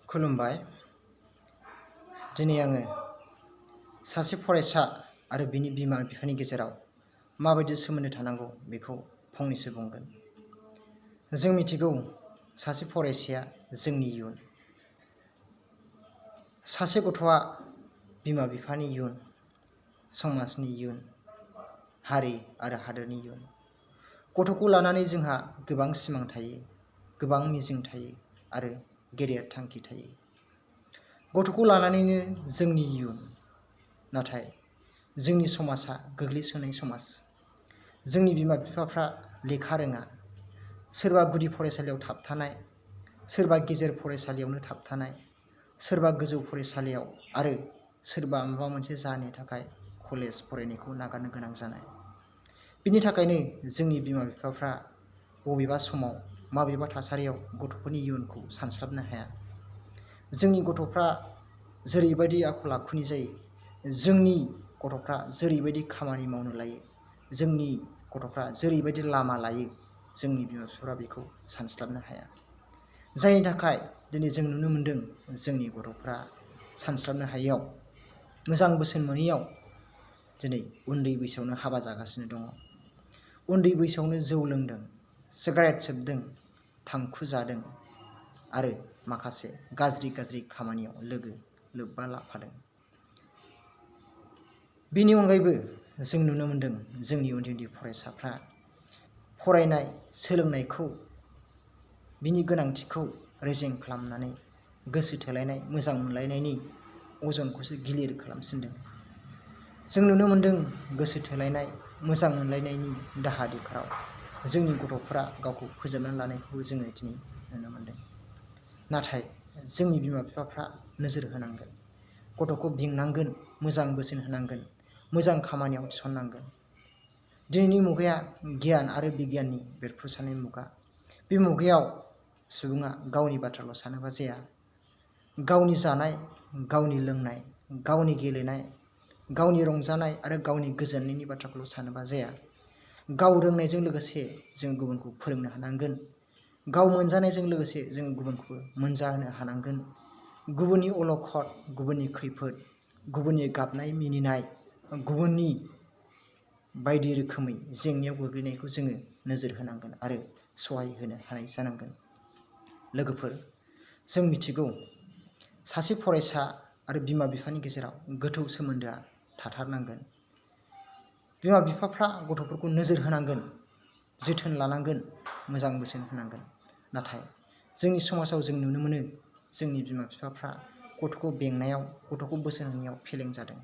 खुलुमबाय। दिनै आङो सासे फरायसा आरो बिनि बिमा बिफानि गेजेराव माबायदि सोमोन्दो थानांगौ बेखौ फंनैसो बुंगोन। जों मिथिगौ सासे फरायसाया जोंनि इयुन। सासे गथ'आ बिमा बिफानि इयुन, समाजनि इयुन, हारि आरो हादोरनि इयुन। गथ'खौ लानानै जोंहा गोबां सिमां थायो, गोबां मिजिं थायो आरो गेदेर थांखि थायो। गथ'खौ लानानैनो जोंनि इयुन। नाथाय जोंनि समाजा गोग्लैसोनाय समाज। जोंनि बिमा बिफाफ्रा लेखा रोङा। सोरबा गुदि फरायसालियाव थाबथानाय, सोरबा गेजेर फरायसालियावनो थाबथानाय, सोरबा गोजौ फरायसालियाव आरो सोरबा माबा मोनसे जाहोननि थाखाय कलेज फरायनायखौ नागारनो गोनां जानाय। बिनि थाखायनो जोंनि बिमा बिफाफ्रा बबेबा समाव माबेबा थासारियाव गथ'फोरनि इयुनखौ सानस्लाबनो हाया। जोंनि गथ'फ्रा जेरैबायदि आखल आखुनि जायो, जोंनि गथ'फ्रा जेरैबायदि खामानि मावनो लायो, जोंनि गथ'फ्रा जेरैबायदि लामा लायो, जोंनि बिमा बिफाफ्रा बेखौ सानस्लाबनो हाया। जायनि थाखाय दिनै जों नुनो मोन्दों जोंनि गथ'फ्रा सानस्लाबनो हायैयाव, मोजां बोसोन मोनैयाव दिनै उन्दै बैसोआवनो हाबा जागासिनो दङ। उन्दै बैसोआवनो जौ लोंदों, सिगारेट सोबदों, थांखु जादों आरो माखासे गाज्रि खामानियाव लोब्बा लाफादों। बेनि अनगायैबो जों नुनो मोन्दों जोंनि उन्दै उन्दै फरायसाफ्रा फरायनाय, सोलोंनायखौ, बिनि गोनांथिखौ रेजें खालामनानै गोसो थोलायनाय, मोजां मोनलायनायनि अजनखौसो गिलिर खालामसिनदों। जों नुनो मोन्दों गोसो थोलायनाय, मोजां मोनलायनायनि दाहा दिखाराव जोंनि गथ'फ्रा गावखौ फोजोबनानै लानायखौबो जोङो दिनै नुनो मोन्दों। नाथाय जोंनि बिमा बिफाफ्रा नोजोर होनांगोन, गथ'खौ बेंनांगोन, मोजां बोसोन होनांगोन, मोजां खामानियाव थिसननांगोन। दिनैनि मुगाया गियान आरो बिगियाननि बेरफ्रुसारनाय मुगा। बे मुगायाव सुबुङा गावनि बाथ्राल' सानोबा जाया। गावनि जानाय, गावनि लोंनाय, गावनि गेलेनाय, गावनि रंजानाय आरो गावनि गोजोननायनि बाथ्राखौल' सानोबा जाया। गाव रोंनायजों लोगोसे जों गुबुनखौ फोरोंनो हानांगोन। गाव मोनजानायजों लोगोसे जों गुबुनखौबो मोनजाहोनो हानांगोन। गुबुननि अलखद, गुबुननि खैफोद, गुबुननि गाबनाय मिनिनाय, गुबुननि बायदि रोखोमै जेंनायाव गोग्लैनायखौ जोङो नोजोर होनांगोन आरो सहाय होनो हानाय जानांगोन। लोगोफोर, जों मिथिगौ सासे फरायसा आरो बिमा बिफानि गेजेराव गोथौ सोमोन्दोआ थाथारनांगोन। बिमा बिफाफ्रा गथ'फोरखौ नोजोर होनांगोन, जोथोन लानांगोन, मोजां बोसोन होनांगोन। नाथाय जोंनि समाजाव जों नुनो मोनो जोंनि बिमा बिफाफ्रा गथ'खौ बेंनायाव, गथ'खौ बोसोन होनायाव फेलें जादों।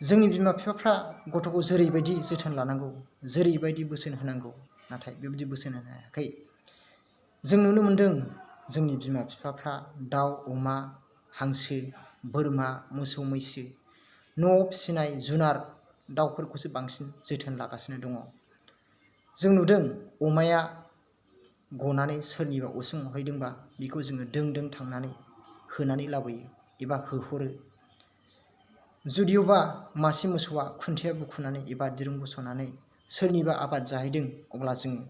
जोंनि बिमा बिफाफ्रा गथ'खौ जेरैबायदि जोथोन लानांगौ, जेरैबायदि बोसोन होनांगौ, नाथाय बेबायदि बोसोन होनो हायाखै। जों नुनो मोन्दों जोंनि बिमा बिफाफ्रा दाउ, अमा, हांसो, बोरमा, मोसौ, मैसो, न'आव फिसिनाय जुनार दाउफोरखौसो बांसिन जोथोन लागासिनो दङ। जों नुदों अमाया गनानै सोरनिबा उसुं अरहैदोंबा बेखौ जोङो दों थांनानै होनानै लाबोयो एबा होहरो। जुदिअबा मासे मोसौआ खुन्थिया बुखुनानै एबा दिरुं बस'नानै सोरनिबा आबाद जाहैदों, अब्ला जोङो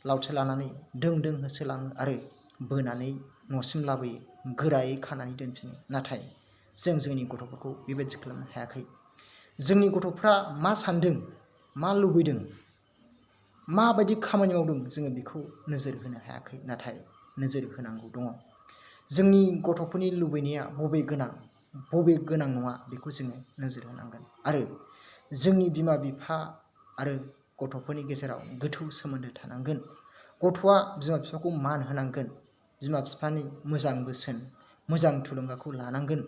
लावथि लानानै दों होसोलाङो आरो बोनानै न'सिम लाबोयो, गोरायै खानानै दोनफिनो। नाथाय जों जोंनि गथ'फोरखौ बेबायदि खालामनो हायाखै। जोंनि गथ'फ्रा मा सान्दों, मा लुबैदों, माबायदि खामानि मावदों, जोङो बेखौ नोजोर होनो हायाखै। नाथाय नोजोर होनांगौ दङ। जोंनि गथ'फोरनि लुबैनाया बबे गोनां नङा, बेखौ जोङो नोजोर होनांगोन। आरो जोंनि बिमा बिफा आरो गथ'फोरनि गेजेराव गोथौ सोमोन्दो थानांगोन। गथ'आ बिमा बिफाखौ मान होनांगोन, बिमा बिफानि मोजां बोसोन, मोजां थुलुंगाखौ लानांगोन,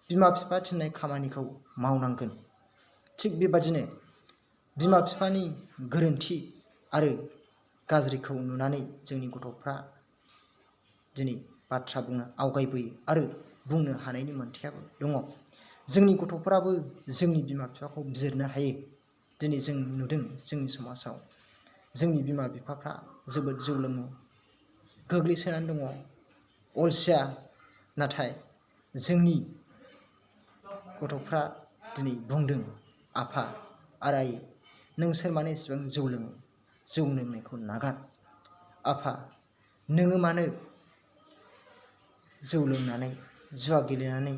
बिमा बिफा थिननाय खामानिखौ मावनांगोन। थिग बेबादिनो बिमा बिफानि गोरोन्थि आरो गाज्रिखौ नुनानै जोंनि गथ'फ्रा दिनै बाथ्रा बुंनो आवगायबोयो आरो बुंनो हानायनि मोन्थायाबो दङ। जोंनि गथ'फोराबो जोंनि बिमा बिफाखौ बिजिरनो हायो। दिनै जों नुदों जोंनि समाजाव जोंनि बिमा बिफाफ्रा जोबोद जौ लोङो, गोग्लैसोनानै दङ, अलसिया। नाथाय जोंनि गथ'फ्रा दिनै बुंदों, आफा आरो आइ, नोंसोर मानो एसेबां जौ लोङो? जौ लोंनायखौ नागार। आफा, नोङो मानो जौ लोंनानै जुवा गेलेनानै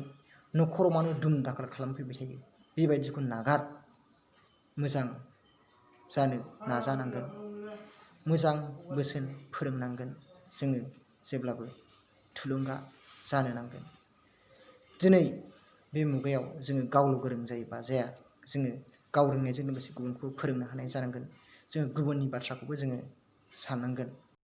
न'खराव मानो दुम दाखाल खालामफैबाय थायो? बेबायदिखौ नागार, मोजां जानो नाजानांगोन, मोजां बोसोन फोरोंनांगोन। जोङो जेब्लाबो थुलुंगा जानो नांगोन। दिनै बे मुगायाव जोङो गावल' गोरों जायोबा जाया, जोङो गाव रोंनायजों लोगोसे गुबुनखौ फोरोंनो हानाय जानांगोन। जोङो गुबुननि बाथ्राखौबो जोङो साननांगोन।